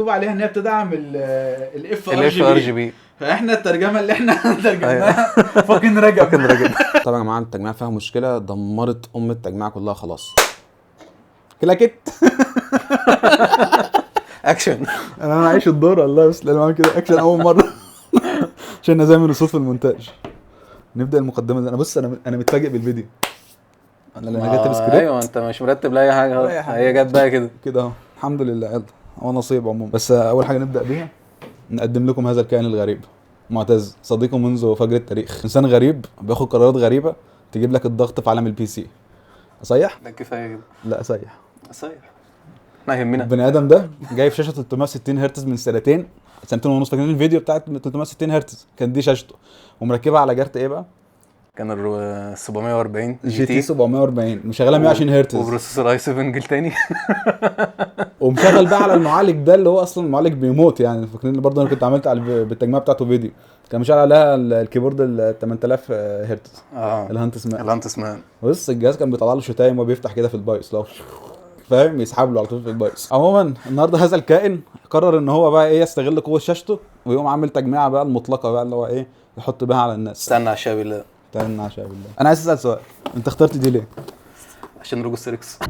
مكتوب عليها ان هي بتدعم ال F ال FRGB. فاحنا الترجمة اللي احنا ترجمناها fucking رجب. fucking رجب. طبعا يا جماعة التجميع فيها مشكلة دمرت ام التجميع كلها خلاص. كلاكت. اكشن. انا عايش الدور والله، بس انا بعمل كده اكشن اول مرة عشان ازامن الصوت في المونتاج. نبدا المقدمة دي. انا بص، انا متفاجئ بالفيديو. انا كاتب سكريبت. ايوه انت مش مرتب لاي حاجة ولا أي حاجة. هي جت بقى كده كده اهو، الحمد لله. يلا هو نصيب عموما. بس اول حاجة نبدا بيها نقدم لكم هذا الكائن الغريب معتز، صديقه منذ فجر التاريخ، انسان غريب بياخد قرارات غريبة تجيب لك الضغط في عالم ال PC. صحيح؟ ده كفاية كده. لا صحيح. صحيح. احنا يهمنا البني ادم ده جايب شاشة 360 هرتز من سنتين، سنتين ونص. فاكرين الفيديو بتاعت 360 هرتز؟ كان دي شاشته ومركبها على كارت ايه بقى؟ كان ال 740 GT 740 مشغله 120 هرتز و processor i7 جيل تاني. ومشغل بقى على المعالج ده اللي هو اصلا المعالج بيموت يعني. فاكرين برضه انا كنت عملت على بالتجميع بتاعته فيديو، كان مشغل عليها ال keyboard ال 8000 هرتز ال Huntsman. ال Huntsman. بص الجهاز كان بيطلع له شتايم وهو بيفتح كده في ال BIOS، لو فاهم يسحب له على طول في ال BIOS. عموما النهارده هذا الكائن قرر ان هو بقى ايه، يستغل قوة شاشته ويقوم عامل تجميعه بقى المطلقة بقى اللي هو ايه، يحط بها على الناس. استنى على الشاب الله. استنى على الشاب الله. انا عايز اسال سؤال، انت اخترت دي ليه؟ عشان ROG Strix.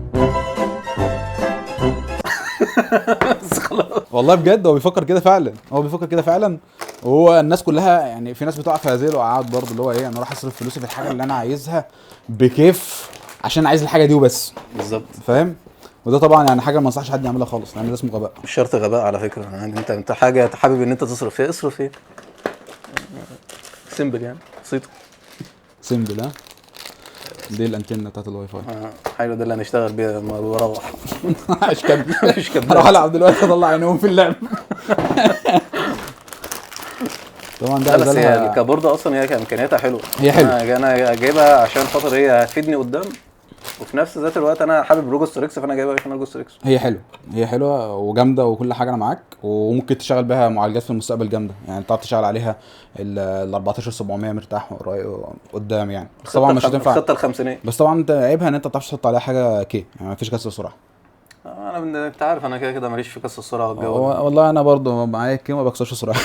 بس خلاص. والله بجد هو بيفكر كده فعلا، هو بيفكر كده فعلا. وهو الناس كلها يعني في ناس بتقع في هذه الوقعات برضه، اللي هو ايه، انا راح اصرف فلوسي في الحاجة اللي انا عايزها بكيف عشان عايز الحاجة دي وبس. بالظبط. فاهم؟ وده طبعا يعني حاجة ما انصحش حد يعملها خالص، لان ده اسمه غباء. مش شرط غباء على فكرة، يعني انت حاجة حابب ان انت تصرف فيها اصرف فيها. simple يعني، بسيطة. simple. ها دي الانتنه بتاعت الواي فاي. حلو، ده اللي هنشتغل بيها لما بروح. مش كابل. مش كابل. هروح العب دلوقتي اطلع عينهم في اللعب. طبعا ده بس هي الكابورده اصلا هي امكانياتها حلوة. هي حلوة. انا جايبها عشان خاطر هي هتفيدني قدام، وفي نفس ذات الوقت انا حابب ROG Strix، فانا جايبها عشان ROG Strix. هي حلوة، هي حلوة وجامده وكل حاجة، انا معاك. وممكن تشتغل بها معالجات في المستقبل جامدة يعني، تعرف تشتغل عليها ال 14700 مرتاح قدام يعني. بس طبعا مش هتنفع الخطة الخمسينيه. بس طبعا انت عيبها ان انت ما بتعرفش تحط عليها حاجة كي يعني، ما فيش كسر سرعة. انا انت عارف انا كده كده ماليش في كسر السرعة والجو. والله انا برضو معايا كي ما بكسرش سرعة.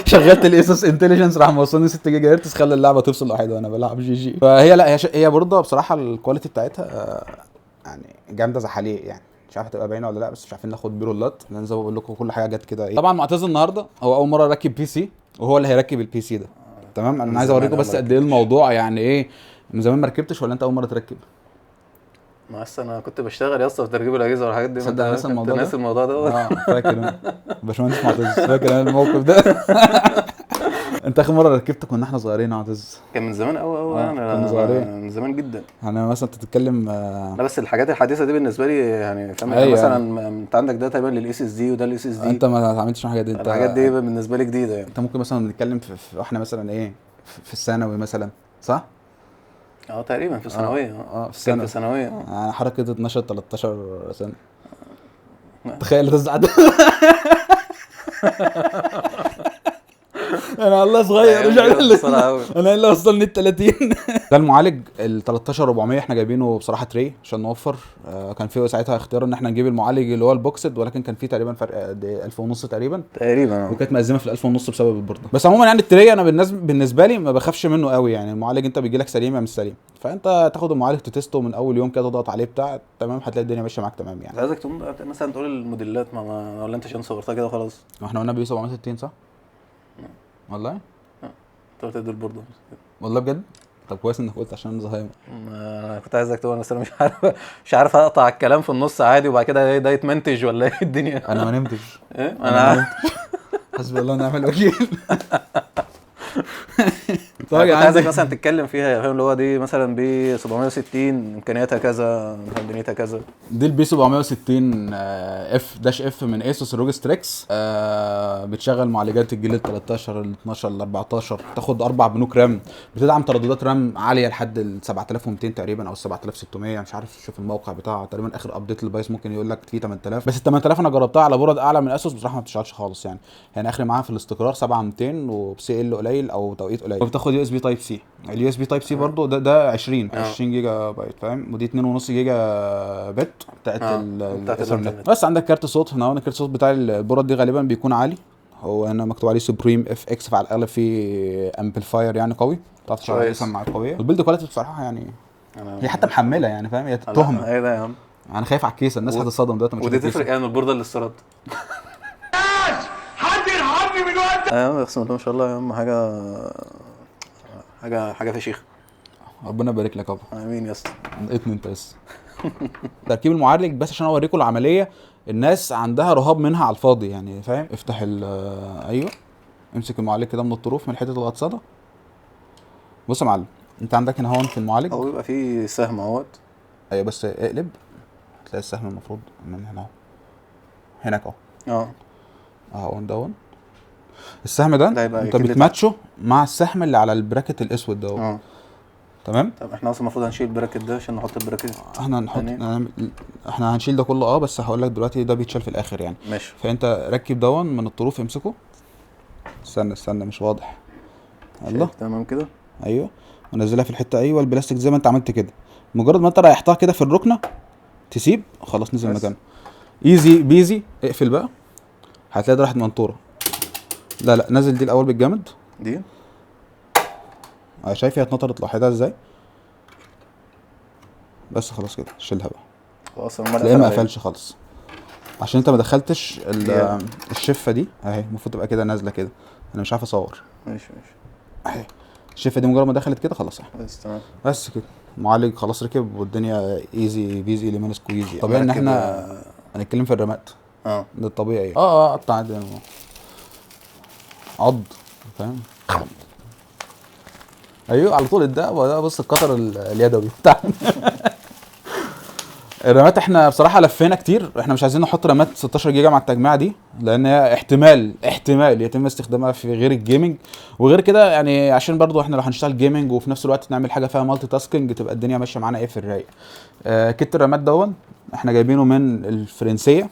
شغلت ال ASUS Intelligence راح موصلني 6 جيجا هرتز، خلى اللعبة تفصل لوحدها وانا بلعب GG. فهي لا، هي برضه بصراحة ال quality بتاعتها يعني جامدة زحاليق يعني. مش عارف هتبقى باينة ولا لا، بس مش عارفين ناخد B-roll ات لان زي ما بقول لكم كل حاجة جت كده. ايه طبعا معتز النهارده هو اول مرة ركب PC، وهو اللي هيركب ال PC ده. تمام. انا عايز اوريكم بس قد ايه الموضوع يعني ايه. من زمان ما ركبتش ولا انت اول مرة تركب؟ ما اصل انا كنت بشتغل يا اسطى في تركيب الاجهزة والحاجات دي. صدق ناس الموضوع ده؟ ناس الموضوع ده. فاكر باشمهندس معتز، فاكر انا الموقف ده. انت اخر مرة ركبت كنا احنا صغيرين يا معتز. كان من زمان قوي قوي. انا كنا صغيرين من زمان جدا. انا مثلا تتكلم لا بس الحاجات الحديثة دي بالنسبة لي يعني فاهم. أيوة. مثلا انت عندك ده تقريبا لل SSD وده ال SSD. انت ما اتعاملتش مع الحاجات دي. انت الحاجات دي بالنسبة لي جديدة يعني. انت ممكن مثلا نتكلم في احنا مثلا ايه في الثانوي مثلا، صح؟ تقريبا في الثانوية. في الثانوية. في الثانوية. انا حركة 12 13 سنة. تخيل تزعل. انا والله صغير مش عارف انا اللي وصلني ال 30. ده المعالج ال 13400 احنا جايبينه بصراحة tray عشان نوفر. كان في ساعتها اختيار ان احنا نجيب المعالج اللي هو ال boxed، ولكن كان فيه تقريبا فرق 1000 ونص تقريبا. وكانت مأزمه في ال 1000 ونص بسبب البورده. بس عموما يعني ال tray انا بالنسبة لي ما بخافش منه قوي يعني. المعالج انت بيجي لك سليم يا مش سليم، فانت تاخد المعالج تتسته من اول يوم كده، تضغط عليه بتاع تمام، هتلاقي الدنيا ماشية معاك تمام يعني. عايزك تقوم مثلا تقول الموديلات ما ولا انت عشان صورتها كده خلاص. احنا قلنا B 760 صح؟ والله؟ انت قلت دول برضه. والله بجد؟ طب كويس انك قلت عشان انا زهايمر. انا كنت عايزك تقول، بس انا مش عارف اقطع الكلام في النص عادي وبعد كده ده يتمنتج ولا ايه الدنيا. انا ما نمتش. ايه؟ انا حسبي الله ونعم الوكيل. طيب كنت عايزك مثلا تتكلم فيها فاهم، اللي هو دي مثلا B 760 امكانياتها كذا، دنيتها كذا. دي ال B 760 F dash F من ASUS ROG Strix. بتشغل معالجات الجيل ال 13 ال 12 ال 14، تاخد 4 بنوك RAM، بتدعم ترددات RAM عالية لحد ال 7200 تقريبا او 7600، مش عارف. شوف الموقع بتاعها تقريبا اخر update لل BIOS ممكن يقول لك فيه 8000، بس ال 8000 انا جربتها على board اعلى من ASUS بصراحة ما بتشتغلش خالص يعني. يعني اخر معاها في الاستقرار 7200 وب CL قليل او توقيت قليل. وبتاخد USB Type C. ال USB Type C برضه ده 20 جيجا بايت فاهم، ودي 2.5 جيجا بت بتاعت الانترنت. بس عندك كارت صوت هنا، كارت الصوت بتاع البورد دي غالبا بيكون عالي، هو هنا مكتوب عليه SupremeFX، فعلى الاغلب في amplifier يعني قوي، تعرف تشغل عليه سماعات قوية. ال build quality بصراحة يعني هي حتى محمله يعني فاهم، هي تهمه. ايه ده يا عم، انا خايف على الكيسة، الناس هتتصدم دلوقتي. ودي تفرق يعني البورده اللي استيراد. حد يرحمني من وقت. ايوه اقسم بالله ما شاء الله يا عم، حاجة حاجة فشيخه. ربنا يبارك لك يابا. امين يا اسطى. اتنين انت بس. تركيب المعالج بس عشان اوريكم العملية، الناس عندها رهاب منها على الفاضي يعني فاهم. افتح ايوه امسك المعالج كده من الطروف من حتة الغطسه. بص يا معلم، انت عندك هنا هون في المعالج هو بيبقى فيه سهم اهوت. ايوه بس اقلب هتلاقي السهم المفروض من هنا اهو، هناك اهو. اهو دون السهم ده انت بتماتشه مع السهم اللي على ال bracket الاسود ده. تمام. طب احنا اصلا المفروض هنشيل ال bracket ده عشان نحط ال bracket. احنا هنحط احنا هنشيل ده كله بس هقول لك دلوقتي ده بيتشال في الاخر يعني. ماشي. فانت ركب دون من الطروف، امسكه. استنى مش واضح. يلا تمام كده. ايوه ونزلها في الحتة. ايوه البلاستيك زي ما انت عملت كده، مجرد ما انت ريحتها كده في الركنه تسيب خلاص نزل مكانه. easy peasy. اقفل بقى، هتلاقي ده راحت منطوره. لا نزل دي الاول بالجامد دي. شايف هي اتنطرت لوحدها ازاي؟ بس خلاص كده شيلها بقى. خلاص تلاقيها ما قفلش خالص عشان انت ما دخلتش الشفه دي اهي، المفروض تبقى كده نازله كده. انا مش عارف اصور. ماشي اهي الشفه دي مجرد ما دخلت كده خلاص اهي. بس تمام. بس كده معالج خلاص ركب والدنيا easy peasy lemon squeezy. طبيعي ان احنا هنتكلم في الرامات. ده الطبيعي. قطع عادي، عض فاهم. ايوه على طول ده بص ال cutter اليدوي بتاعنا. الرامات احنا بصراحة لفينا كتير، احنا مش عايزين نحط رامات 16 جيجا مع التجميعه دي، لان هي احتمال يتم استخدامها في غير ال gaming وغير كده يعني، عشان برضو احنا لو هنشتغل gaming وفي نفس الوقت نعمل حاجة فيها multitasking تبقى الدنيا ماشية معانا ايه في الرايق. kit الرامات دون احنا جايبينه من الفرنسية،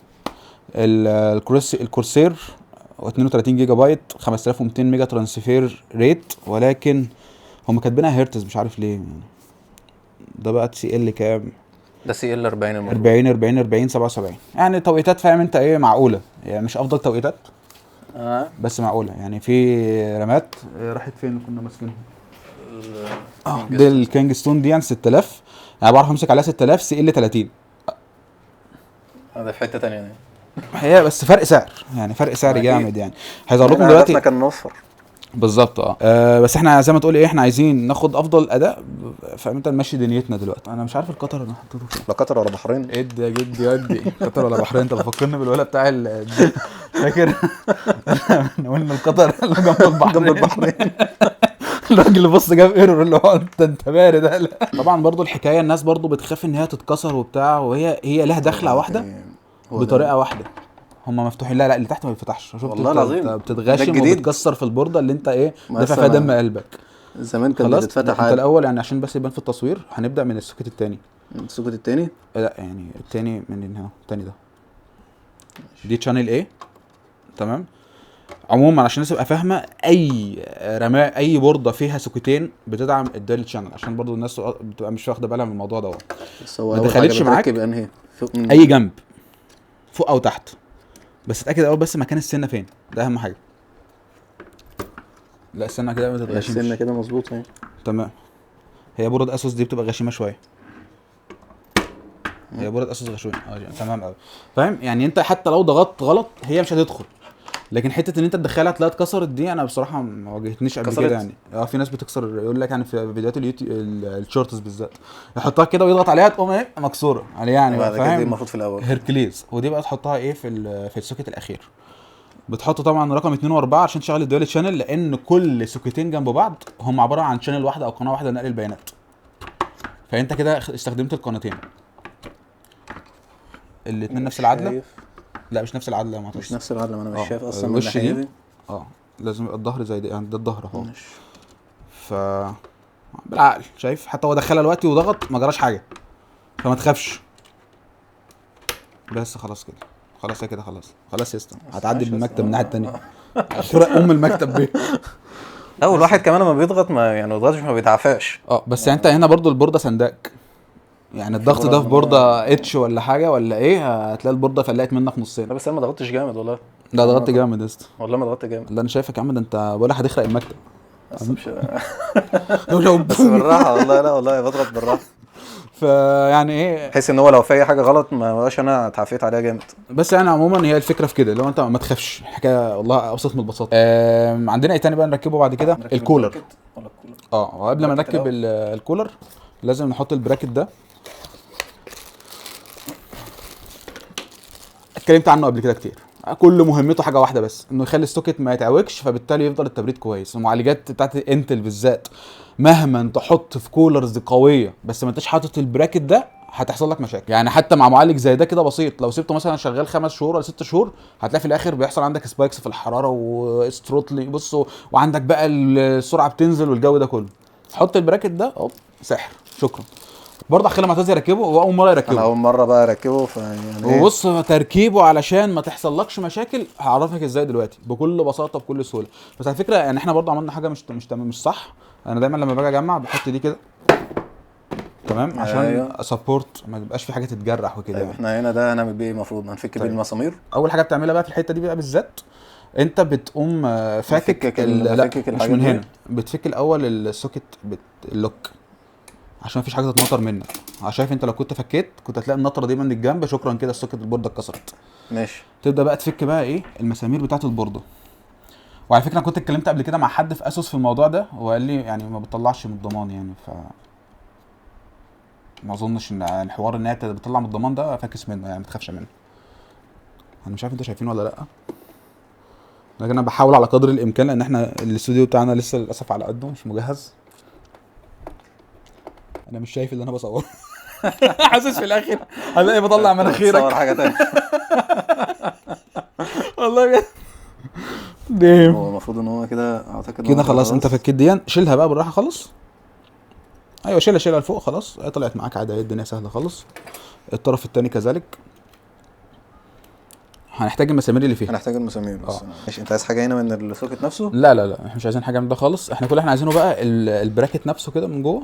ال Corsair 32 جيجا بايت 5200 mega transfer rate، ولكن هم كاتبينها هرتز مش عارف ليه يعني. ده بقى CL كام؟ ده CL 40 المفروض. 40 40 40 77 يعني توقيتات فاهم انت ايه، معقولة يعني، مش افضل توقيتات بس معقولة يعني. في رامات راحت فين كنا ماسكينها؟ دي الكينج ستون دي يعني 6000، انا بعرف امسك عليها 6000 CL 30. ده في حتة ثانية يعني. هي بس فرق سعر يعني، فرق سعر جامد يعني. هيظهر لكم دلوقتي كان نوفر بالظبط. بس احنا زي ما تقول ايه، احنا عايزين ناخد افضل اداء فاهم انت، نمشي دنيتنا دلوقتي. انا مش عارف القطر انا حطيته فين. لا قطر ولا بحرين. ادي يا جدي ودي قطر ولا بحرين، انت بتفكرني بالولا بتاع فاكر قلنا القطر اللي جنب البحرين. جنب البحرين. الراجل بص جاب error اللي هو انت بارد. طبعا برضو الحكاية الناس برضو بتخاف ان هي تتكسر وبتاع، وهي هي لها دخله واحدة بطريقة واحدة. هم مفتوحين. لا اللي تحت ما بيتفتحش. شفت والله العظيم بتتغشم وبتكسر في البورده اللي انت ايه دافع فيها دم قلبك. زمان كان بتتفتح. انت الاول يعني عشان بس يبان في التصوير هنبدا من ال socket الثاني. ال socket الثاني؟ لا يعني الثاني من هنا، الثاني ده دي channel A تمام. عموما عشان الناس تبقى فاهمه، اي رماء اي بورده فيها سوكتين بتدعم ال dual channel، عشان برضو الناس بتبقى مش واخده بالها من الموضوع ده. بس هو ما دخلتش معاك انهي اي جنب فوق او تحت، بس اتاكد اول بس مكان السنة فين، ده اهم حاجة. لا السنة كده ما تتغشمش، السنة كده مظبوطة اهي تمام. هي board ASUS دي بتبقى غشيمه شوية، هي board ASUS غشيمه تمام قوي فاهم يعني. انت حتى لو ضغطت غلط هي مش هتدخل، لكن حتة ان انت تدخلها تلاقيها اتكسرت دي انا بصراحة ما واجهتنيش قبل كده يعني. في ناس بتكسر، يقول لك يعني في فيديوهات اليوتيوب ال shorts بالذات يحطها كده ويضغط عليها تقوم ايه مكسورة يعني فاهم. دي المفروض في الاول هيركليز. ودي بقى تحطها ايه في ال socket الاخير. بتحط طبعا رقم 2 و4 عشان تشغل ال dual channel، لان كل سوكتين جنب بعض هم عبارة عن channel واحدة او قناة واحدة لنقل البيانات. فانت كده استخدمت القناتين الاثنين نفس العدله. لا مش نفس العدله، ما مش نفس العدله، ما انا مش شايف اصلا من الناحية دي. لازم يبقى الظهر زي ده يعني، ده الظهر اهو. ف بالعقل شايف، حتى هو دخلها دلوقتي وضغط ما جراش حاجة، فما تخافش. بس خلاص كده، خلاص كده، خلاص خلاص يا اسطى، هتعدي بالمكتب من الناحية الثانية. افرق ام المكتب بيه. لا والواحد كمان لما بيضغط ما يعني ما بيضغطش ما بيتعافاش. بس يعني انت هنا برضو البورده سندك، يعني الضغط ده في بورده H ولا حاجة ولا ايه، هتلاقي البورده فلقت منك نصين. لا بس انا ما ضغطتش جامد والله. لا ضغطت جامد يا اسطى والله، ما ضغطت جامد. لا انا شايفك يا عم، ده انت ولا هتخرق المكتب. بس مش بس بالراحة والله. لا والله بضغط بالراحة. فيعني ايه، بحيث ان هو لو في اي حاجة غلط ما بقاش انا اتعافيت عليها جامد. بس يعني عموما هي الفكرة في كده، لو انت ما تخافش الحكاية والله ابسط من البساطة. عندنا ايه تاني بقى نركبه بعد كده؟ الكولر. وقبل ما نركب الكولر لازم نحط ال bracket ده، اتكلمت عنه قبل كده كتير. كل مهمته حاجة واحدة بس، انه يخلي ال socket ما يتعوجش، فبالتالي يفضل التبريد كويس. المعالجات بتاعت Intel بالذات مهما تحط في coolers قوية بس ما انتش حاطط ال bracket ده هتحصل لك مشاكل. يعني حتى مع معالج زي ده كده بسيط، لو سبته مثلا شغال 5 شهور ولا 6 شهور هتلاقي في الاخر بيحصل عندك spikes في الحرارة و throttling، بص، وعندك بقى السرعة بتنزل والجو ده كله. حط ال bracket ده هوب، سحر، شكرا. برضه اخلي معتز يركبه، هو اول مرة يركبه. انا اول مرة بقى اركبه، فيعني وبص تركيبه علشان ما تحصلكش مشاكل هعرفك ازاي دلوقتي بكل بساطة بكل سهولة. بس على فكرة يعني احنا برضه عملنا حاجة مش تمام، مش صح. انا دايما لما باجي اجمع بحط دي كده تمام عشان أيوه. support ما يبقاش في حاجة تتجرح وكده. طيب احنا هنا ده هنعمل بيه المفروض هنفك بيه المسامير. اول حاجة بتعملها بقى في الحتة دي بقى بالذات، انت بتقوم فاكك لا مش من هنا، بتفك الاول ال socket ال lock عشان مفيش حاجة تتنطر منك. شايف انت لو كنت فكيت كنت هتلاقي النطره دي من الجنب، شكرا كده ال socket البورده اتكسرت. ماشي. تبدا بقى تفك بقى ايه المسامير بتاعه البورده. وعلى فكرة انا كنت اتكلمت قبل كده مع حد في ASUS في الموضوع ده، وقال لي يعني ما بتطلعش من الضمان يعني، ف ما اظنش ان الحوار ان هي بتطلع من الضمان ده فاكس منه يعني، ما تخافش منه. انا مش عارف انتوا شايفينه ولا لا، لكن انا بحاول على قدر الامكان لان احنا الاستوديو بتاعنا لسه للاسف على قده مش مجهز. انا مش شايف اللي انا بصورة. حاسس في الاخر هلاقي بطلع مناخيرك صور حاجة ثانية. والله بجد. هو المفروض ان هو كده اعتقد كده خلاص. انت فكيت دي، شيلها بقى بالراحة خالص. ايوه شيلها لفوق خلاص، طلعت معاك عادي، الدنيا سهلة خالص. الطرف الثاني كذلك. هنحتاج المسامير اللي فيها، هنحتاج المسامير بس. ماشي. انت عايز حاجة هنا من ال socket نفسه؟ لا لا لا احنا مش عايزين حاجة من ده خالص. احنا كل اللي احنا عايزينه بقى ال bracket نفسه كده من جوه.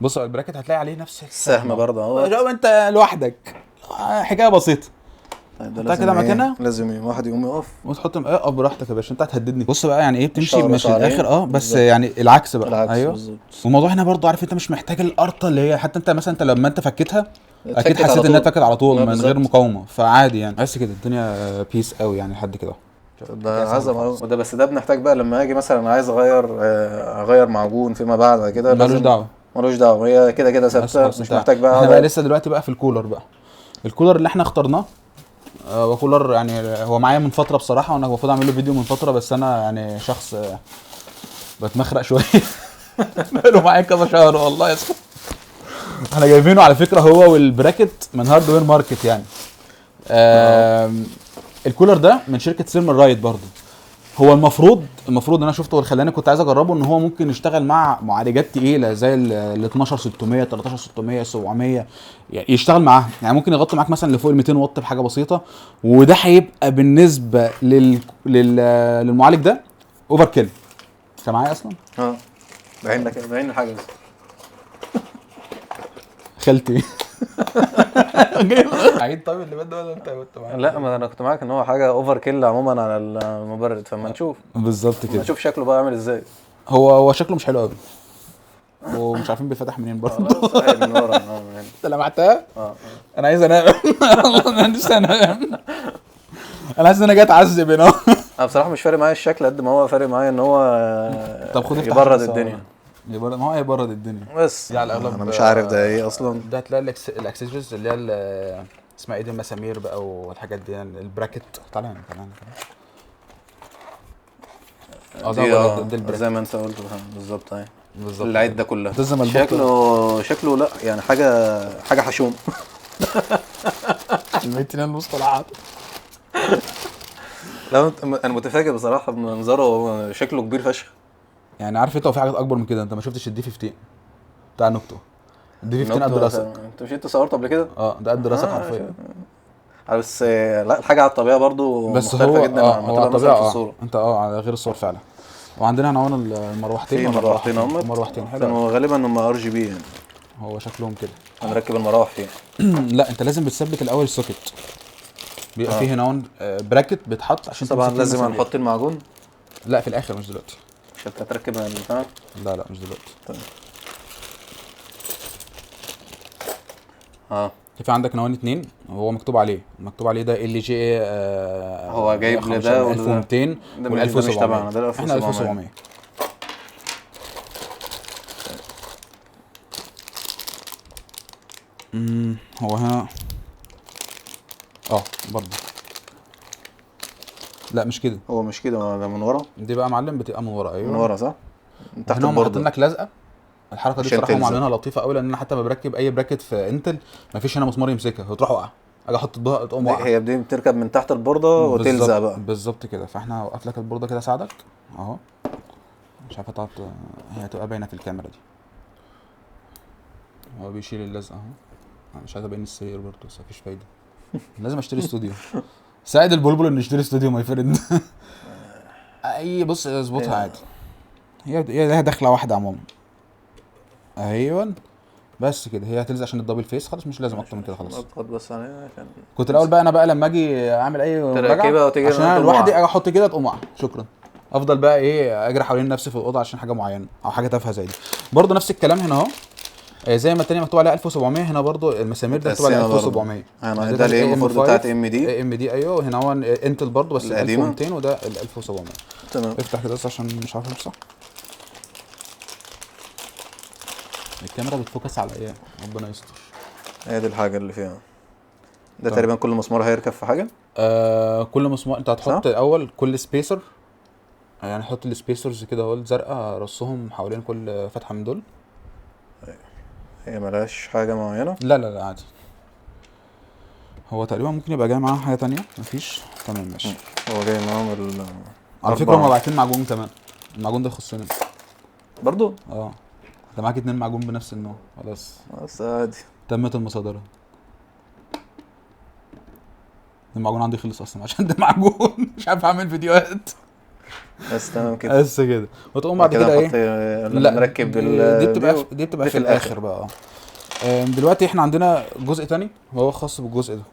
بص ال bracket هتلاقي عليه نفس السهم برضه اهو. انت لوحدك حكاية بسيطة. طيب ده كده مكانها لازم واحد يقوم يقف وتحط اقف براحتك يا باشا، انت هتهددني. بص بقى يعني ايه بتمشي مش الاخر بس بالزبط. يعني العكس بقى العكس. ايوه والموضوع هنا برضو عارف انت مش محتاج القرطه اللي هي حتى انت مثلا انت لما انت فكيتها اكيد حسيت انها اتفكت على طول من غير مقاومة، فعادي يعني. بس كده الدنيا peace قوي يعني لحد كده. ده عظمه وده بس ده بنحتاج بقى لما اجي مثلا عايز اغير معجون فيما بعد كده، ملوش دعوه ملوش دعوه، هي كده كده ثابتة مش محتاج بقى. احنا بقى لسه دلوقتي بقى في الكولر بقى. الكولر اللي احنا اخترناه وكولر يعني هو معايا من فترة بصراحة، وانا المفروض اعمل له فيديو من فترة، بس انا يعني شخص بتمخرق شوية. بقاله معايا كذا شهر والله يا اسطى. احنا جايبينه على فكرة هو وال bracket من Hardware Market يعني. الكولر ده من شركة Thermalright برضو. هو المفروض ان انا شفته واللي خلاني كنت عايز اجربه ان هو ممكن يشتغل مع معالجات تقيلة زي ال 12600 13600 700 يعني يشتغل معاها، يعني ممكن يغطي معاك مثلا لفوق ال 200 واط بحاجة بسيطة، وده هيبقى بالنسبة للمعالج ده overkill. انت معايا اصلا؟ بعين لك بعين الحاجة بس. خالتي عيد. طيب اللي بده ولا انت كنت معايا؟ لا ما انا كنت معاك ان هو حاجة overkill عموما على المبرد، فما نشوف بالظبط كده، نشوف شكله بقى عامل ازاي. هو شكله مش حلو قوي ومش عارفين بيتفتح منين برضه. من ورا من هنا. انت لمعتها؟ انا عايز انام. انا نفسي انام. انا حاسس ان انا جاي اتعذب هنا. انا بصراحة مش فارق معايا الشكل قد ما هو فارق معايا ان هو طب خد يبرد الدنيا. يبرد، ما هو هيبرد الدنيا بس يعني اغلب. انا مش عارف ده ايه اصلا. ده هتلاقي الاكسسوارز اللي هي اسمها ايه دي، المسامير بقى والحاجات دي يعني، ال bracket. تعالى هنا تعالى هنا. ده ال bracket زي ما انت قلت بالظبط. اهي بالظبط العيد ده كله شكله لا يعني حاجة حشوم. علمتنا المصطلحات. لا انا متفاجئ بصراحة بمنظره، شكله كبير فشخ يعني. عارف انت هو في حاجات اكبر من كده، انت ما شفتش ال D 15 بتاع Noctua. ال D 15 قد راسك. انت مش انت صورته قبل كده؟ ده قد راسك حرفيا. بس لا الحاجة على الطبيعة برضو بس مختلفة هو جدا عن هو ما على تبقى مثلا في الطبيعة الصورة. انت على غير الصور فعلا. وعندنا هنا هون المروحتين في ولا مروحتين اهم، مروحتين حلو. غالبا هم RGB يعني. هو شكلهم كده. هنركب المراوح فيه. لا انت لازم بتثبت الاول ال socket، بيبقى فيه هنا هون bracket بيتحط عشان طبعا تمسك لازم المسامير. هنحط المعجون. لا في الاخر مش دلوقتي. مش انت هتركب البتاع؟ لا لا مش دلوقتي. تمام. في عندك نوعين اتنين، هو مكتوب عليه، مكتوب عليه ده ال جي، هو جايب لده ولا ده؟ 1200 ده وال مش ده مش 1700. تبعنا، ده ال احنا 1700. 1700. هو هنا برضه لا مش كده، هو مش كده، هو ده من ورا. دي بقى يا معلم بتبقى من ورا. ايوه من ورا صح؟ من تحت هنا هم حاطين البورده لك لزقه. الحركة دي عشان بصراحة هم تلزق. عاملينها لطيفة قوي، لان انا حتى ما بركب اي bracket في انتل مفيش هنا مسمار يمسكها، هتروح واقعه، اجي احط الظهر تقوم واقعه. هي دي بتركب من تحت البورده وتلزق بقى. بالظبط كده. فاحنا هوقف لك البورده كده اساعدك اهو، مش عارف هتعرف هي هتبقى باينة في الكاميرا دي. هو بيشيل اللزقه اهو. انا مش عايز ابين السرير برضه بس مفيش فايده، لازم اشتري استوديو. ساعد البلبل انه يشتري استوديو my friend. اي بص اظبطها عادي، هي لها دخله واحدة عموما. ايوه بس كده، هي هتلزق عشان ال double face خلاص، مش لازم اكتر من كده خلاص. اضغط بس عليها عشان كنت الاول بقى انا بقى لما اجي اعمل اي تركيبة مراجعه وتيجي عشان انا تقوم لوحدي واقعة. اجي احط كده تقوم واقعه، شكرا. افضل بقى ايه اجري حوالين نفسي في الاوضة عشان حاجة معينة او حاجة تافهة زي دي. برضه نفس الكلام هنا اهو، زي ما التانية مكتوب عليها 1700، هنا برضو المسامير ده مكتوب عليها متقسمة برضو. 1700. يعني ده الايه المفروض بتاعت ام دي. ام دي ايوه. هنا هو انتل برضو بس القديمة. 1200 وده ال 1700. تمام. افتح كده بس عشان مش عارف امسح. الكاميرا بت focus على ايه؟ ربنا يستر. هي دي الحاجة اللي فيها ده تقريبا كل مسمار هيركب في حاجة. كل مسمار انت هتحط الاول كل spacer، يعني حط ال spacers كده اهو الزرقاء، رصهم حوالين كل فتحه من دول. هي ملهاش حاجة معينة؟ لا لا لا عادي. هو تقريبا ممكن يبقى جاي معاها حاجة تانية. مفيش. تمام ماشي. هو جاي معاهم على فكرة هما باعتين معجون كمان، المعجون ده يخصنا برضو. انت معاك 2 معجون بنفس النوع خلاص. بس عادي تمت المصادرة. المعجون عندي خلص اصلا عشان ده معجون مش عارف اعمل فيديوهات. بس تمام كده. بس كده. وتقوم بعد كده ايه؟ لا نركب دي بتبقى في الاخر بقى. دلوقتي احنا عندنا جزء تاني وهو خاص بالجزء ده.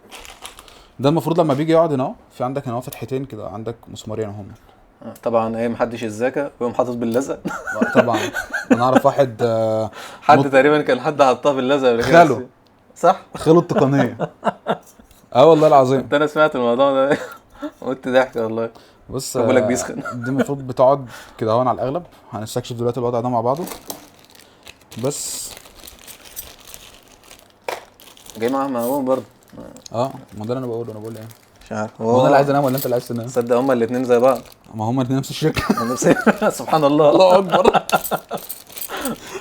ده المفروض لما بيجي يقعد هنا في عندك هنا فتحتين كده، عندك مسمارين اهم. طبعا ايه محدش يتذاكى ويقوم حاطط باللزق. طبعا انا اعرف واحد حد تقريبا كان حد حطها باللزق قبل كده. خاله صح؟ خاله التقنية. والله العظيم انا سمعت الموضوع ده قلت ضحك والله. بص بقول لك بيسخن. دي المفروض بتقعد كده اهو على الاغلب. هنستكشف دلوقتي الوضع ده مع بعضه. بس جاي معاهم معاهم برضه. ما ده اللي انا بقوله. انا بقول ايه؟ مش عارف، هو انا اللي عايز انام ولا انت اللي عايز تنام؟ تصدق هما الاثنين زي بعض. ما هما الاثنين نفس الشكل. سبحان الله. الله اكبر.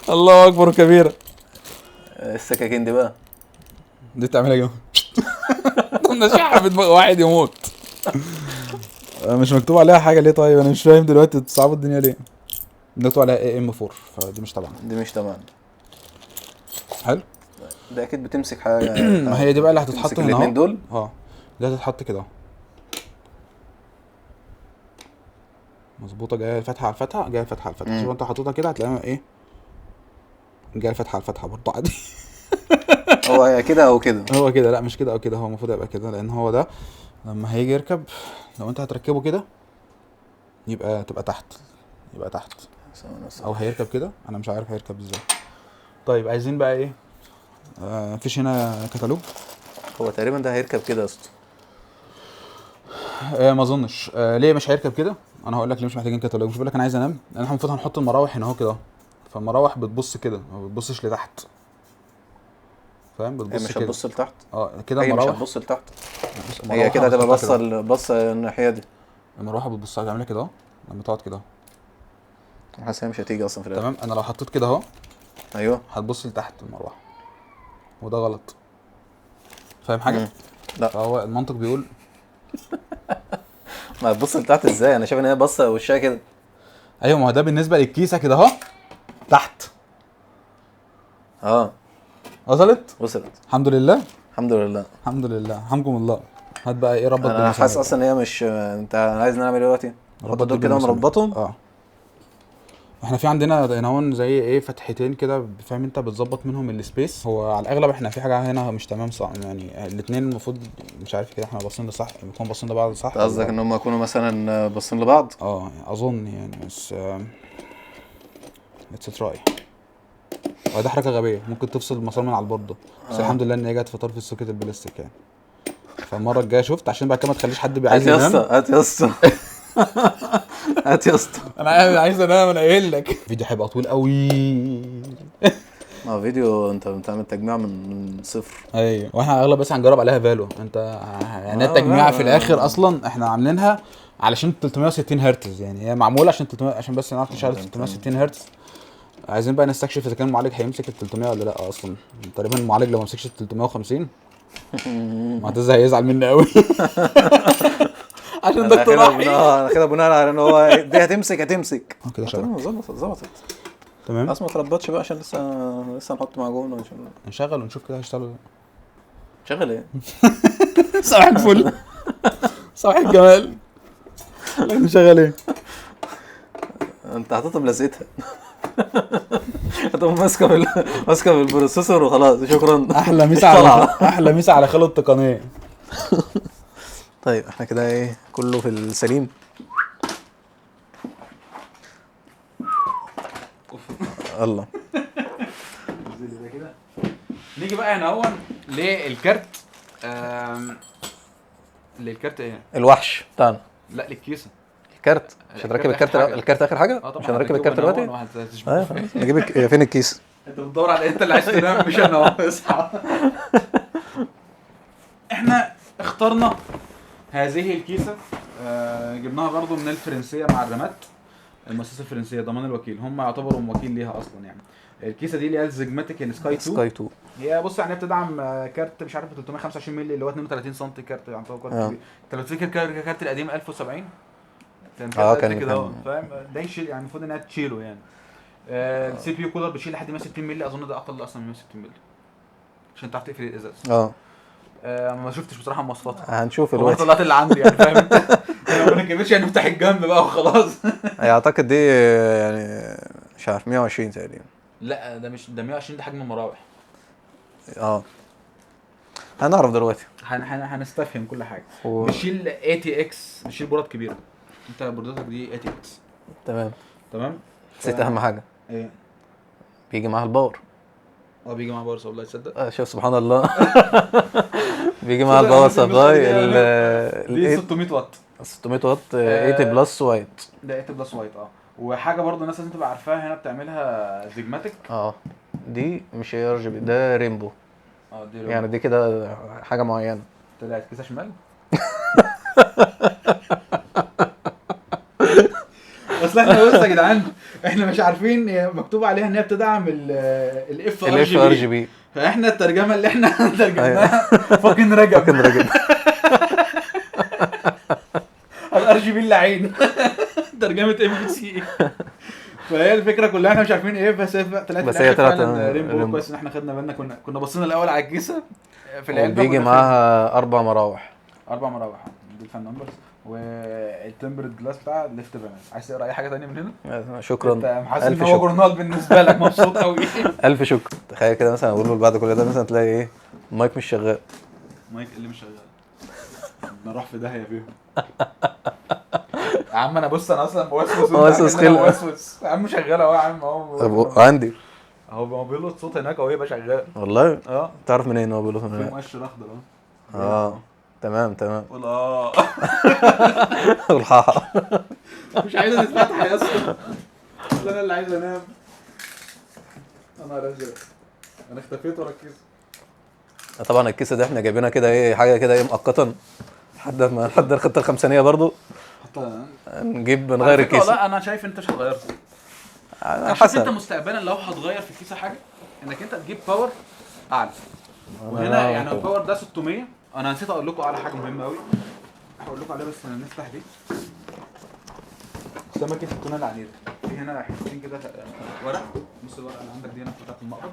الله اكبر كبيرة. السكاكين دي بقى دي تعملها جنب نشحة في دماغ واحد يموت. مش مكتوب عليها حاجة ليه؟ طيب انا مش فاهم دلوقتي تصعبوا الدنيا ليه. مكتوب عليها AM 4 فدي مش تبعنا. دي مش تبعنا. حلو. ده اكيد بتمسك حاجة. ما هي دي بقى اللي هتتحط هنا الاثنين دول. دي هتتحط كده مظبوطة، جاية الفتحة على الفتحة، جاية الفتحة على الفتحة. شوف انت حاططها كده هتلاقيها ايه، جاية الفتحة على الفتحة برضه عادي. هو كده او كده، هو كده. لا مش كده او كده، هو المفروض يبقى كده، لان هو ده لما هيجي يركب لو انت هتركبه كده يبقى تبقى تحت، يبقى تحت، او هيركب كده. انا مش عارف هيركب ازاي. طيب عايزين بقى ايه؟ مفيش هنا كتالوج. هو تقريبا ده هيركب كده يا اسطى. ما اظنش. ليه مش هيركب كده؟ انا هقول لك ليه مش محتاجين كتالوج. مش بقول لك انا عايز انام، لان احنا المفروض هنحط المراوح هنا اهو كده، فالمراوح بتبص كده، ما بتبصش لتحت، فاهم؟ بتبص مش كده. هتبص لتحت. كده المراوح مش هتبص لتحت، هي كده هتبقى باصة باصة الناحية دي. المروحة بتبص هتعملها كده اهو لما تقعد كده اهو. حاسس هي مش هتيجي اصلا في الاخر. تمام. انا لو حطيت كده اهو، ايوه، هتبص لتحت المروحة، وده غلط. فاهم حاجة؟ لا، فهو المنطق بيقول ما هتبص لتحت ازاي؟ انا شايف ان هي باصة وشها كده. ايوه، ما هو ده بالنسبة للكيسه كده اهو تحت. وصلت؟ وصلت. الحمد لله. الحمد لله. الحمد لله. حمكم الله. هات بقى ايه ربط. انا حاسس اصلا ان هي مش، انت عايز نعمل ايه دلوقتي؟ ربط دول كده ونربطهم. احنا في عندنا هنا هون زي ايه فتحتين كده، فاهم انت، بتظبط منهم ال space. هو على الاغلب احنا في حاجة هنا مش تمام صح يعني، الاثنين المفروض مش عارف كده احنا باصين لصح، بنكون باصين لبعض صح. قصدك ان هم يكونوا مثلا باصين لبعض؟ اظن يعني، بس let's try. وده حركة غبية ممكن تفصل المسار من على البورده، بس الحمد لله ان هي جت في طرف ال socket البلاستيك يعني. فالمره الجاية شفت، عشان بعد كده ما تخليش حد بيعايز ينام. هات يا اسطى هات يا اسطى، انا عايز انام، انا قايل لك الفيديو هيبقى طويل قوي. ما فيديو انت بتعمل تجميع من صفر. ايوه، واحنا اغلب بس هنجرب عليها فالو. انت يعني التجميع في الاخر اصلا احنا عاملينها علشان 360 هرتز، يعني هي معمولة عشان 300، عشان بس نعرف نشغل 360 هرتز. عايزين بقى نستكشف اذا كان المعالج هيمسك ال 300 ولا لا. اصلا تقريبا المعالج لو ما مسكش ال 350 معتز هيزعل مني قوي. عشان ده اقتراحي. انا كده بناء على ان هو دي هتمسك كده شغال. ظبطت تمام. بس ما تربطش بقى عشان لسه نحط معجون نشغل ونشوف كده هيشتغل ولا لا. شغل ايه؟ صباح الفل، صباح الجمال. نشغل ايه؟ انت حاططها بلزقتها. هتقوم ماسكه بال processor وخلاص، شكرا. احلى مسا على احلى مسا على خلو التقنية. طيب احنا كده ايه كله في السليم. الله نيجي بقى هنا اهون للكارت. للكارت ايه؟ الوحش بتاعنا. لا للكيسه. الكارت مش هنركب الكارت. الكارت اخر حاجة. مش هنركب الكارت دلوقتي. خلاص نجيب فين الكيس؟ انت بتدور على انت اللي عايز تنام مش انا. اصحى. احنا اخترنا هذه الكيسة، جبناها برضو من الفرنسية مع الرامات، المؤسسة الفرنسية ضمان الوكيل، هم يعتبروا وكيل ليها اصلا يعني. الكيسة دي اللي هي ال Xigmatek ال Sky 2. Sky 2 هي بص يعني بتدعم كارت مش عارف 325 مللي اللي هو 32 سم كارت، يعني كارت كبير. انت لو تفتكر الكارت القديم 1070 كان كده، فاهم؟ ده يشيل يعني، المفروض انها تشيله يعني. ال CPU cooler بتشيل لحد 160 مللي، اظن ده اقل اصلا من 160 مللي عشان تعرف تقفل الازاز. ما شفتش بصراحة مواصفاتها، هنشوف دلوقتي. طلعت اللي عندي يعني، فاهم انت؟ لو ما نكملش هنفتح الجنب بقى وخلاص. اعتقد دي يعني مش عارف 120 تقريبا. لا ده مش ده 120، ده حجم المراوح. هنعرف دلوقتي، هنستفهم كل حاجة. بتشيل ATX، بتشيل بورات كبيرة. انت بوردتك دي ATX. تمام تمام. نسيت اهم حاجة. ايه؟ بيجي معاها ال power. بيجي معاها power supply، تصدق؟ شوف سبحان الله. بيجي معاها ال power supply دي 600 واط. 600 واط 80 Plus White. ده 80 Plus White. وحاجه برضو الناس لازم تبقى عارفاها هنا بتعملها Xigmatek. دي مش RGB، ده rainbow. دي rainbow. يعني دي كده حاجة معينة. طلعت كيسه شمال. اصل احنا بص يا جدعان احنا مش عارفين مكتوب عليها ان هي بتدعم ال FRGB، فاحنا الترجمة اللي احنا ترجمناها fucking رجب، fucking رجب ال RGB اللعين ترجمه MBC. فهي الفكرة كلها احنا مش عارفين ايه، بس طلعت بس هي طلعت rainbow. كويس ان احنا خدنا بالنا، كنا بصينا الاول على الكيسة في العلبة. بيجي معاها 4 مراوح. 4 مراوح دي ال fan numbers وال tempered glass بتاع left panel. عايز تقرا اي حاجة ثانية من هنا؟ شكرا. انت حاسس ان هو جورنال بالنسبة لك، مبسوط قوي. الف شكر. تخيل كده مثلا اقول له بعد كل ده مثلا تلاقي ايه المايك مش شغال. مايك اللي مش شغال، نروح في داهية فيهم. يا عم انا بص انا اصلا بوسوس، بوسوس يا عم. شغال اهو يا عم اهو عندي اهو، بيلقط صوت هناك اهو يبقى شغال والله. تعرف منين هو بيلقط من هناك؟ في مؤشر اخضر اهو. تمام تمام. قول والحاحة مش عايزة تتفتح يا اسطى. انا اللي عايز انام. انا ازرق، انا اختفيت ورا الكيسة. طبعا الكيسة دي احنا جايبينها كده ايه حاجة كده ايه مؤقتا لحد ما لحد الخطة الخمسانية برضو حتى نجيب نغير الكيسة. لا انا شايف انت مش هتغيرها. انا حاسس انت مستقبلا لو هتغير في الكيسة حاجة انك انت تجيب power اعلى. وهنا يعني ال power ده 600. انا نسيت اقول لكم على حاجة مهمة قوي هقول لكم عليها، بس انا نفتح دي سمكة التونه العنيده. في هنا حتتين كده ورق، نص الورقة اللي عندك دي هنا بتاعت المقرب.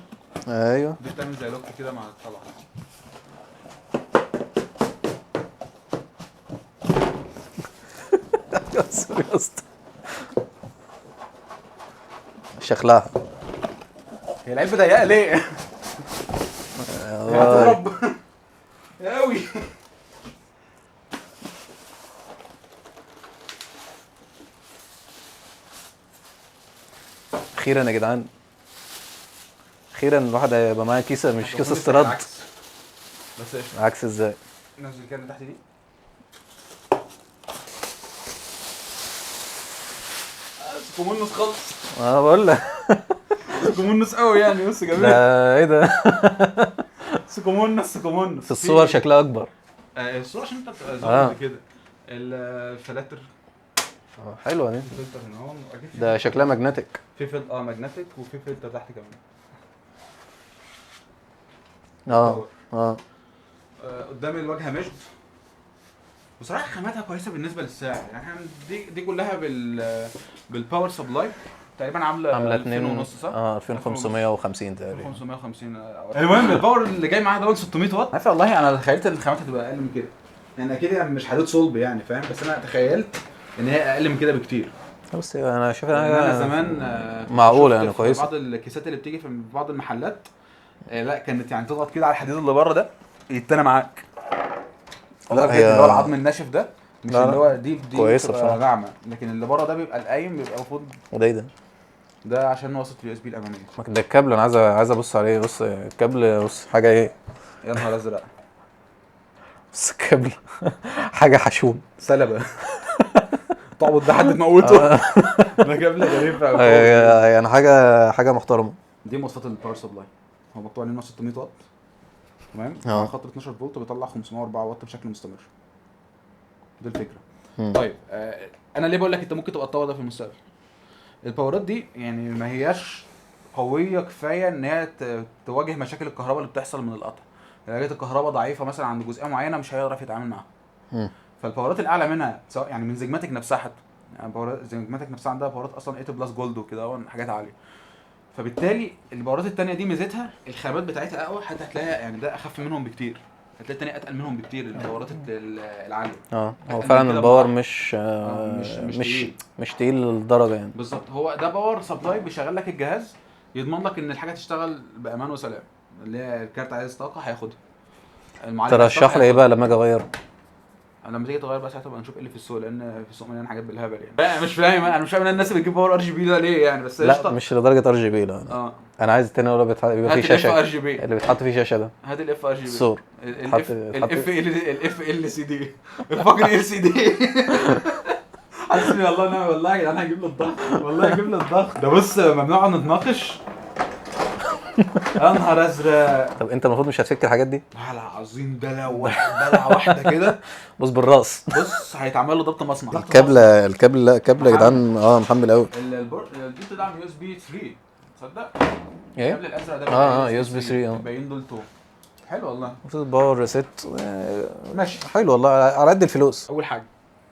ايوه دي بتعمل زي lock كده مع الطلعة. يا اسطى شكلها هي العلبة ضيقه ليه؟ هتهرب قوي. اخيرا يا جدعان، اخيرا الواحد هيبقى معاه كيسه مش كيسه استيراد. بس قشطه. عكس ازاي؟ نزل كده من تحت دي. كومونس خالص. انا بقول لك كومونس قوي يعني. بص جميل ده ايه ده؟ سكومونس سكومونس. في الصور شكلها اكبر. الصور عشان انت بتبقى ظابط كده. الفلاتر حلوة دي. فلتر هنا اهو ده شكلها magnetic. في فلتر magnetic وفي فلتر تحت كمان. قدام الواجهة مشد. بصراحة خاماتها كويسة بالنسبة للسعر يعني. احنا دي كلها بال power supply تقريبا عامله 2.5 صح؟ 2550 تقريبا. 550. المهم ال power اللي جاي معاها ده 600 واط. عارف والله انا تخيلت ان الخامات هتبقى اقل من كده يعني، اكيد يعني مش حديد صلب يعني فاهم، بس انا تخيلت ان هي اقل من كده بكتير. بس انا شايف انا زمان معقولة يعني كويسة. بعض الكيسات اللي بتيجي في بعض المحلات لا كانت يعني تضغط كده على الحديد اللي بره ده يتنى معاك. لا هي اللي هو العظم الناشف ده مش اللي هو دي كويسة ناعمة، لكن اللي بره ده بيبقى القايم بيبقى المفروض. وده ايه ده؟ ده عشان وصلة ال USB الامامية. ده الكابل انا عايز ابص عليه. بص الكابل، بص حاجة ايه؟ يا نهار ازرق. بص الكابل حاجة حشوم سلبه. تعبط ده حد تموته. ده كابل غريب يعني، حاجة محترمه. دي مواصفات ال power supply. هو مكتوب عليه انه 600 واط تمام، على خط 12 فولت بيطلع 504 واط بشكل مستمر. دي الفكرة. طيب انا ليه بقول لك انت ممكن تبقى تطور ده في المستقبل؟ ال power ات دي يعني ما هياش قوية كفاية ان هي تواجه مشاكل الكهرباء اللي بتحصل من القطع. لو جت الكهرباء ضعيفة مثلا عند جزئية معينة مش هيعرف يتعامل معاها. فال power ات الاعلى منها سواء يعني من Xigmatek نفسها حتى، يعني power ات Xigmatek نفسها عندها power ات اصلا 8 plus gold وكده حاجات عالية. فبالتالي ال power ات الثانية دي ميزتها الخامات بتاعتها اقوى، حتى هتلاقيها يعني ده اخف منهم بكتير، هتلاقي الثانية اتقل منهم بكتير ال power ات العالية. هو فعلا ال power مش مش تقيل للدرجة يعني. بالظبط. هو ده power supply بيشغل لك الجهاز، يضمن لك ان الحاجة تشتغل بامان وسلام. اللي هي الكارت عايز طاقة هياخدها. ترشح لي ايه بقى لما اجي اغير؟ لما تيجي تغير بقى ساعتها بقى نشوف ايه اللي في السوق، لان في السوق مليان حاجات بالهبل يعني. مش فاهم، انا مش فاهم الناس اللي بتجيب power RGB ده ليه يعني. بس لا مش لدرجة RGB. لا انا عايز التاني اللي بيبقى فيه شاشة، اللي بيتحط فيه شاشة ده. هات ال FRGB. الصور الاف الاف ال سي دي الفاكر ال سي دي. حسبي الله ونعم والله يا جدعان هجيب له الضغط، والله هجيب له الضغط ده. بص ممنوع نتناقش. يا نهار ازرق. طب انت المفروض مش هتفك الحاجات دي؟ لا العظيم ده لو بلعه واحدة كده بص بالراس، بص هيتعمل له ضبط مصنع. الكابل لا كابل يا جدعان. محمل قوي. دي بتدعم USB 3 تصدق؟ ايه الكابل الازرق ده USB 3. باين دول 2. حلو والله. المفروض power reset ماشي. حلو والله على قد الفلوس. اول حاجة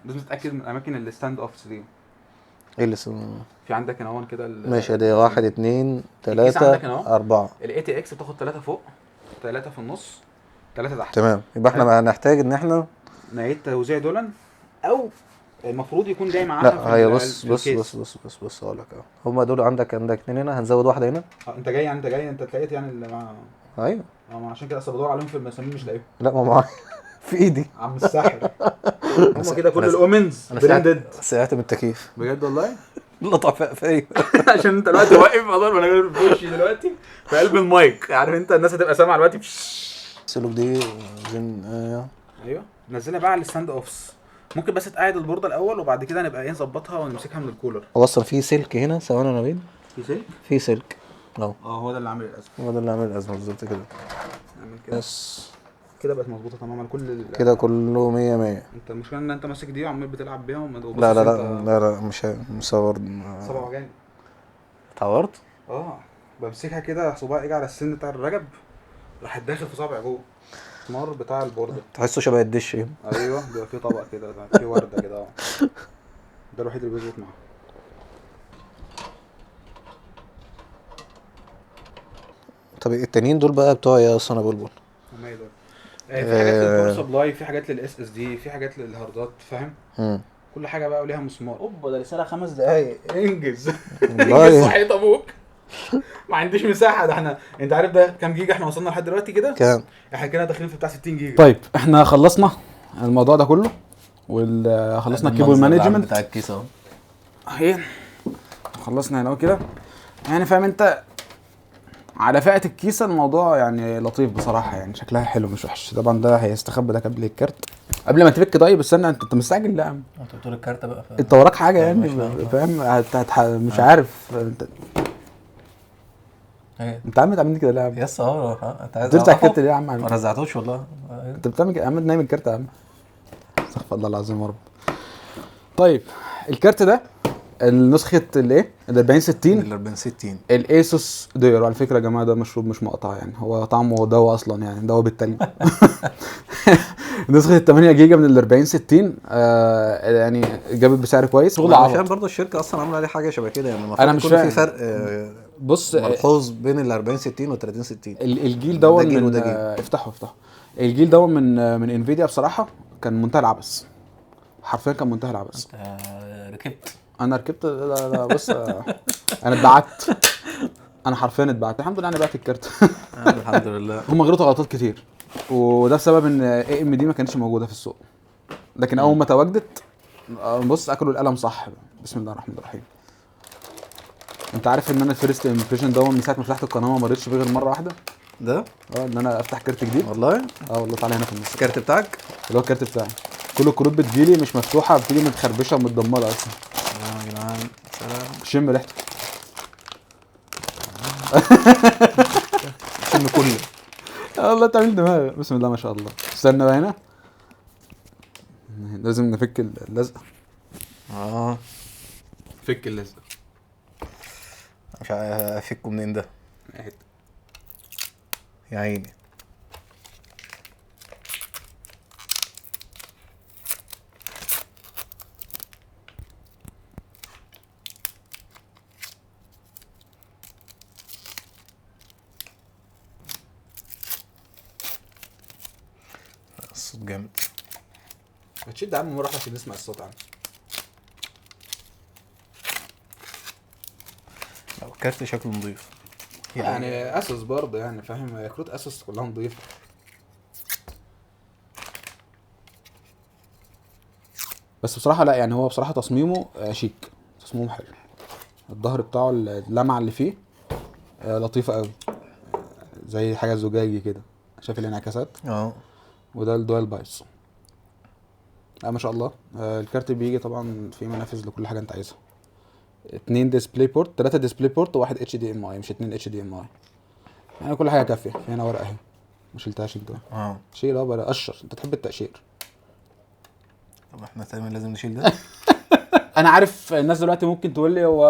لازم تتاكد من اماكن ال stand offs دي. ايه اللي في عندك هنا كده؟ ماشي، دي 1 2 3 4. ال ATX بتاخد 3 فوق، 3 في النص، 3 تحت. تمام. يبقى احنا هنحتاج ان احنا نعيد توزيع دولا، او المفروض يكون جاي معاها. لا هي بص بص بص بص بص بص اقول لك اهو، هما دول عندك 2 هنا، هنزود واحدة هنا. انت جاي انت تلاقيت يعني اللي مع ايوه. ما عشان كده اصل بدور عليهم في المسامير مش لاقيهم. لا ما معايا في ايدي عم الساحر. هما كده كل ال omens branded. سقعت من التكييف بجد والله. لطع في عشان انت دلوقتي واقف والله، انا جايب في وشي دلوقتي في قلب المايك، عارف انت الناس هتبقى سامعه دلوقتي. السلوك دي زين. ايوه نزلها بقى على ال stand offs. ممكن بس تقعد البورده الاول وبعد كده نبقى ايه نظبطها ونمسكها من الكولر. هو اصلا في سلك هنا، ثواني انا بين في سلك، في سلك اهو. هو ده اللي عامل الازمة، هو ده اللي عامل الازمة بالظبط كده. نعمل كده بس كده بقت مظبوطة تماما كل كده كله 100 100. انت المشكلة ان انت ماسك دي وعمال بتلعب بيها لا لا لا لا لا مش مصور. صباع وجعني. اتعورت؟ بمسكها كده صباعي اجي على السن بتاع الرجب راح داخل في صابعي جوه المسمار بتاع البورده. تحسه شبه الدش ايه؟ ايوه بيبقى فيه طبق كده، فيه ورده كده. ده الوحيد اللي بيظبط معاه. طب التانيين دول بقى بتوع ايه اصلا يا بلبل؟ هم ايه دول؟ في حاجات لل power supply، في حاجات لل SSD، في حاجات للهاردات، فاهم؟ كل حاجة بقى وليها مسمار. اوبا ده رسالة 5 دقايق، انجز انجز صحيت ابوك. ما عنديش مساحة. ده احنا انت عارف ده كام جيجا احنا وصلنا لحد دلوقتي كده؟ كام؟ احنا كده داخلين في بتاع 60 جيجا. طيب احنا خلصنا الموضوع ده كله، وخلصنا ال cable management بتاع الكيس اهو اهي، خلصنا هنا كده يعني فاهم انت. على فئة الكيسة الموضوع يعني لطيف بصراحة، يعني شكلها حلو مش وحش. طبعا ده هيستخبى ده كابل الكارت قبل ما تفك. طيب استنى انت مستعجل؟ لا يا عم انت بتقول الكارت بقى انت وراك حاجة يعني فاهم؟ مش عارف انت انت عم تعمل كده ليه يا عم؟ yes اهو انت عايز ترجع الكارت ليه يا عم؟ ما رزعتوش والله. انت بتعمل كده يا عم، نايم الكارت يا عم، استغفر الله العظيم يا رب. طيب الكارت ده النسخة الايه؟ ال 40 60، ال 40 60 ال ASUS دير. على فكرة يا جماعة ده مشروب مش مقطع يعني، هو طعمه دواء اصلا يعني، دواء بالتلج. نسخه 8 جيجا من ال 40 60 يعني جابت بسعر كويس. شغل عشان برضه الشركة اصلا عامله عليه حاجة شبه كده يعني، المفروض يكون في فرق بص ملحوظ بين ال 40 60 وال 30 60. الجيل ده من افتحوا الجيل ده من انفيديا بصراحة كان منتهى العبث، حرفيا كان منتهى العبث. ركبت انا ركبت لا بص انا اتبعت، انا حرفيا اتبعت. الحمد لله انا بعت الكارت الحمد لله. هم غلطوا غلطات كتير، وده بسبب ان AMD ما كانتش موجودة في السوق، لكن اول ما تواجدت بص اكلوا القلم صح. بسم الله الرحمن الرحيم. انت عارف ان انا ال first impression ده من ساعة ما فتحت القناة ما مريتش بيه غير مرة واحدة ده، ان انا افتح كارت جديد. والله والله. تعالى هنا في النص الكارت بتاعك اللي هو الكارت بتاعي، كل الكروت بتجيلي مش مفتوحة، بتيجي متخربشه ومتدمره اصلا. يا جدعان سلام. شم ريحته. شم كله والله تعمل دماغ. بسم الله ما شاء الله. استنى بقى هنا لازم نفك اللزقه. فك اللزقه. مش عارف افكه منين ده. يا عيني. الصوت جامد. هتشد يا عم مرة عشان نسمع الصوت يا عم. الكارت شكله نظيف يعني ASUS برضه يعني فاهم، كروت ASUS كلها نظيفة. بس بصراحة لا يعني هو بصراحة تصميمه شيك، تصميمه حلو. الظهر بتاعه اللمعة اللي فيه لطيفة قوي، زي حاجة زجاجي كده، شايف الانعكاسات؟ وده ال dual BIOS. ما شاء الله. الكارت بيجي طبعا في منافذ لكل حاجة انت عايزها. 2 DisplayPort، 3 DisplayPort، وواحد HDMI، مش 2 HDMI. يعني كل حاجة كافيه. في هنا ورقة اهي ما شلتهاش انت. شيل بقى، قشر، انت تحب التقشير. طب احنا تقريبا لازم نشيل ده. انا عارف الناس دلوقتي ممكن تقول لي هو